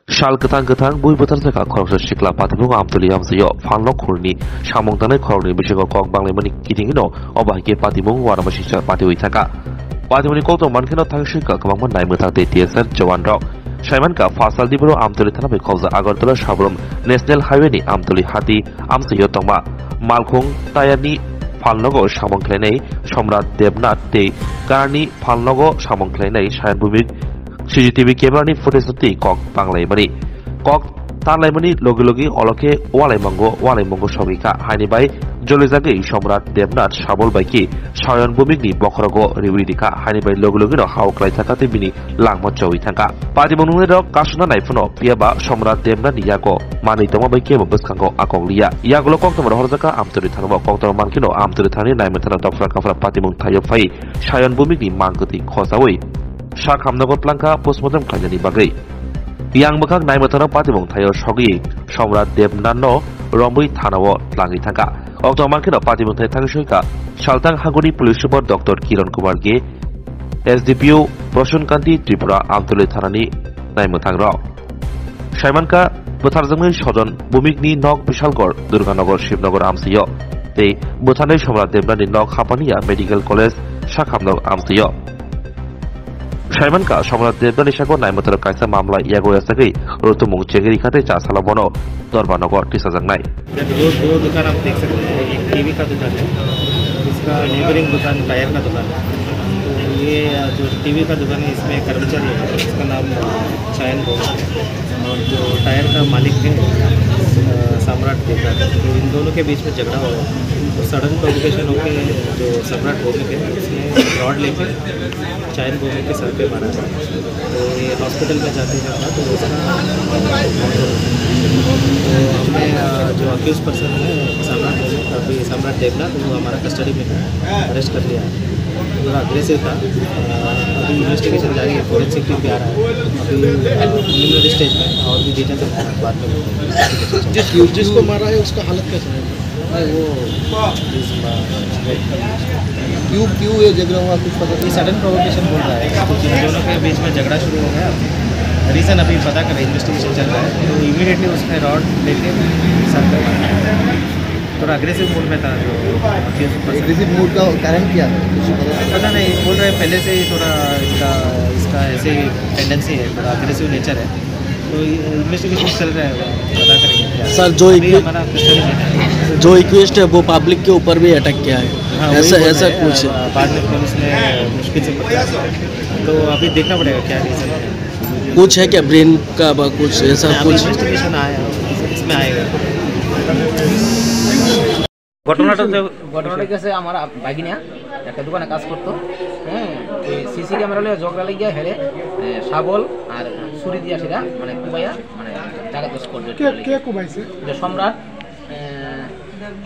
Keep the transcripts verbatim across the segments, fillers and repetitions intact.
Sal kwthang kwthang bui bwtharjakha khoroksa sikla patimung Amtwlwi amchaio phalnok khurni samung tangnai khoroknwi bisingo kok banglaimani kitingino obo hai khe patimung uanamasingcha patiwi thangkha. Patimungni koktwma mankheno thangsoikha kwbangma naimwthang tei T S R jawanrok. Saimankha, phalsal diboro Amtwlwi thana bai khobjak Agartala Saborom National Highway ni Amtwlwi hati amchaio tongma Malkhung Tayarni phalnogo samung khlainai Somrat Debnath tei Karni phalnogo samung khlainai Sayan Bhumik C C T V camera ni footage no twi kok banglaimani. Kok tanlaimani logi logi olokhe walaimango walaimango sogwi kha, haini bai jolijagwi Somrat Debnath Sabol bai khe Sayan Bhumik ni bokhorogo riwi rikha, haini bai logi logi no hao kwlai thangkha tei bini langma chowi thangkha. Patimung nungnai rok kasuna nai phano, phiya ba Somrat Debnath ni yago manwi tongma bai kebo bwskango akok liya. Yagulo koktwma rohorjakha Amtwlwi thana o, koktwma mankheno Amtwlwi thani naimwthana dophra kaphra patimung thaio phai Sayan Bhumik ni mang kwtwi khojaui Sakhamnogo tlangkha postmortem khlainani bagwi. Yang bwkhak naimwthano patimung thaio sogwi Somrat Debnathno romwi thanao tlangwi thangkha. Okto mankheno patimung thai thangsoikha Saltang Haguni Police Super Doctor Kiran Kumar G, S D P O Prasun Kanti Tripura Amtwlwi thanani naimwthangrok. Saimankha, bwtharjaknai sojon Bhumikni nok Bishalgarh, Durganagar, Shibnagar amchaio tei bwtharnai Somrat Debnathni nok Hapania Medical College Sakhamnog amchaio. Saimankha, Somrat Debnathni saka naimwtharo kaisa mamla yago yachagwi rwtwmung chengwi rikha tei cha salo bono Dorbanago tisajaknai. इधर दो, दो दुकान आप देख सकते हैं, एक टीवी का दुकान है, इसका नेबरिंग दुकान टायर का दुकान है। तो ये, अ, जो टीवी का दुकान है, इसमें कर्मचारी है, इसका नाम, अ, सायन बोल है। और जो टायर का मालिक है, अ, सम्राट देवरा। तो इन दोनों के बीच में झगड़ा हुआ। तो सडन प्रोवोकेशन होके जो सम्राट बोल है, उसने रॉड लेके सायन बोल के सर पे मारा है। तो ये हॉस्पिटल में जाते हुए था, तो उसका मौत हो गई। तो हमने, अ, जो अक्यूज पर्सन है, सम्राट देवनाथ, अभी सम्राट देवनाथ, वो हमारा कस्टडी में है, अरेस्ट कर लिया है। थोड़ा अग्रेसिव था। अ, अभी इन्वेस्टिगेशन जारी है, फॉरेंसिक टीम भी आ रहा है। अभी, अ, प्रिलिमिनरी स्टेज में है, और भी डिटेल्स हम बाद में बताएंगे। जिस, जिसको मारा है, उसका हालत कैसा है? नहीं, वो इस, अ, क्यों, क्यों ये झगड़ा हुआ, कुछ पता ये चला? सडन प्रोवोकेशन बोल रहा है, तो इन दोनों के बीच में झगड़ा शुरू हो गया। रीज़न अभी पता करें, इन्वेस्टिगेशन चल रहा है। तो इमीडिएटली उसने रॉड लेके सर पे मारा। थोड़ा अग्रेसिव मूड में था जो अक्यूज पर्सन। एग्रेसिव मूड का कारण क्या है, कुछ पता चला? पता नहीं, बोल रहे हैं पहले से ही थोड़ा इसका, इसका ऐसे ही टेंडेंसी है, थोड़ा अग्रेसिव नेचर है। तो ये इन्वेस्टिगेशन चल रहा है, पता करेंगे क्या। सर, जो अभी इक्वि-, हमारा कस्टडी में है। जो एक्यूज्ड है, वो पब्लिक के ऊपर भी अटैक किया है, हाँ, वही ऐसा, बोल ऐसा रहे हैं, कुछ? आ, बाद में पुलिस ने मुश्किल से पकड़ा। तो अभी देखना पड़ेगा क्या रीज़न है। कुछ है क्या ब्रेन का ब-, कुछ ऐसा नहीं, अभी कुछ? इन्वेस्टिगेशन आया, इसमें आएगा। ঘটনাটা যে ঘটনাটা গেছে আমার আপ-, ভাগিনা একটা দোকানে কাজ করতো। হ্যাঁ, এই সিসি ক্যামেরা লইয়া ঝগড়া লাগিয়া হেরে, এ, শাবল আর ছুরি দিয়া সেটা মানে কুবাইয়া মানে জায়গাতে স্পট ডেড কে, করে কে লেগেছে। কুবাইছে? যে সম্রাট, এ,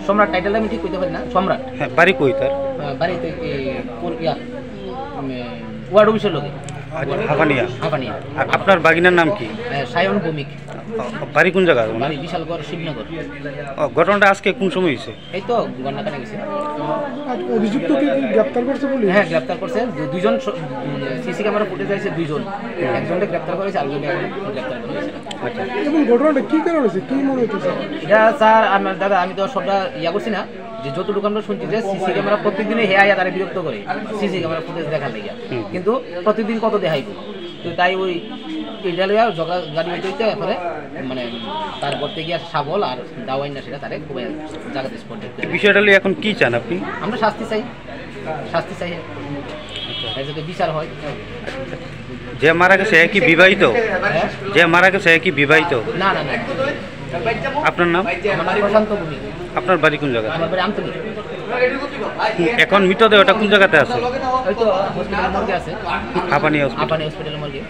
সম্রাট টাইটেল আমি ঠিক কইতে পারি না, সম্রাট। হ্যাঁ, বাড়ি কই তার? এ, বাড়ি তো এই কোন ইয়া, উম, ওয়ার্ড অফিসের লগে। আচ্ছা, হাফানিয়া। হাফানিয়া। আ-, আপনার বাগিনার নাম কি? এ, সায়ন ভৌমিক। ও, বাড়ি কোন জায়গা ওনার? বাড়ি বিশালগড়, শিবনগর। ও, ঘটনাটা আজকে কোন সময় হয়েছে? এই তো ঘন্টাখানেক হয়েছে। আর অভিযুক্তকে কি গ্রেপ্তার করছে পুলিশ? হ্যাঁ, গ্রেপ্তার করছে। দু-, দুইজন স-, উম, সিসি ক্যামেরা ফুটেজ আছে দুইজন। একজনকে গ্রেপ্তার করেছে, আরেকজনকে এখন গ্রেপ্তার করা হয়েছে না। আচ্ছা। এবং ঘটনাটা কি কারণে হয়েছে? কি মনে হচ্ছে, স্যার? এটা, স্যার, আমার দাদা, আমি তো সবটা ইয়া করছি না, যে যতটুকু আমরা শুনছি যে সিসি ক্যামেরা প্রত্যেকদিনই হে আয়া তারা বিরক্ত করে সিসি ক্যামেরা ফুটেজ দেখার লাগিয়া। হুম। কিন্তু প্রত্যেকদিন কত দেখাইবো? তো তাই ওই এটা লইয়া ঝগড়া গাড়ি হইতে হইতে এরপরে মানে তার করতে গিয়া শাবল আর দাওয়াই না সেটা তারে খুবই জায়গাতে স্পট ডেড করে। বিষয়টা নিয়ে এখন কি চান আপনি? আমরা শাস্তি চাই, শাস্তি চাই। এর যাতে বিচার হয়। যে মারা গেছে, এ কি বিবাহিত? হ্যাঁ? যে মারা গেছে, এ কি বিবাহিত? না, না, না। আপনার নাম? আমার নাম প্রশান্ত ভৌমিক। আপনার বাড়ি কোন জায়গায়? আমার বাড়ি আমতলী। এখন মৃতদেহটা কোন জায়গাতে আছে? ওই তো হসপিটাল মর্গে আছে। হাঁপানি হসপিটাল। হাঁপানি হসপিটাল মর্গে।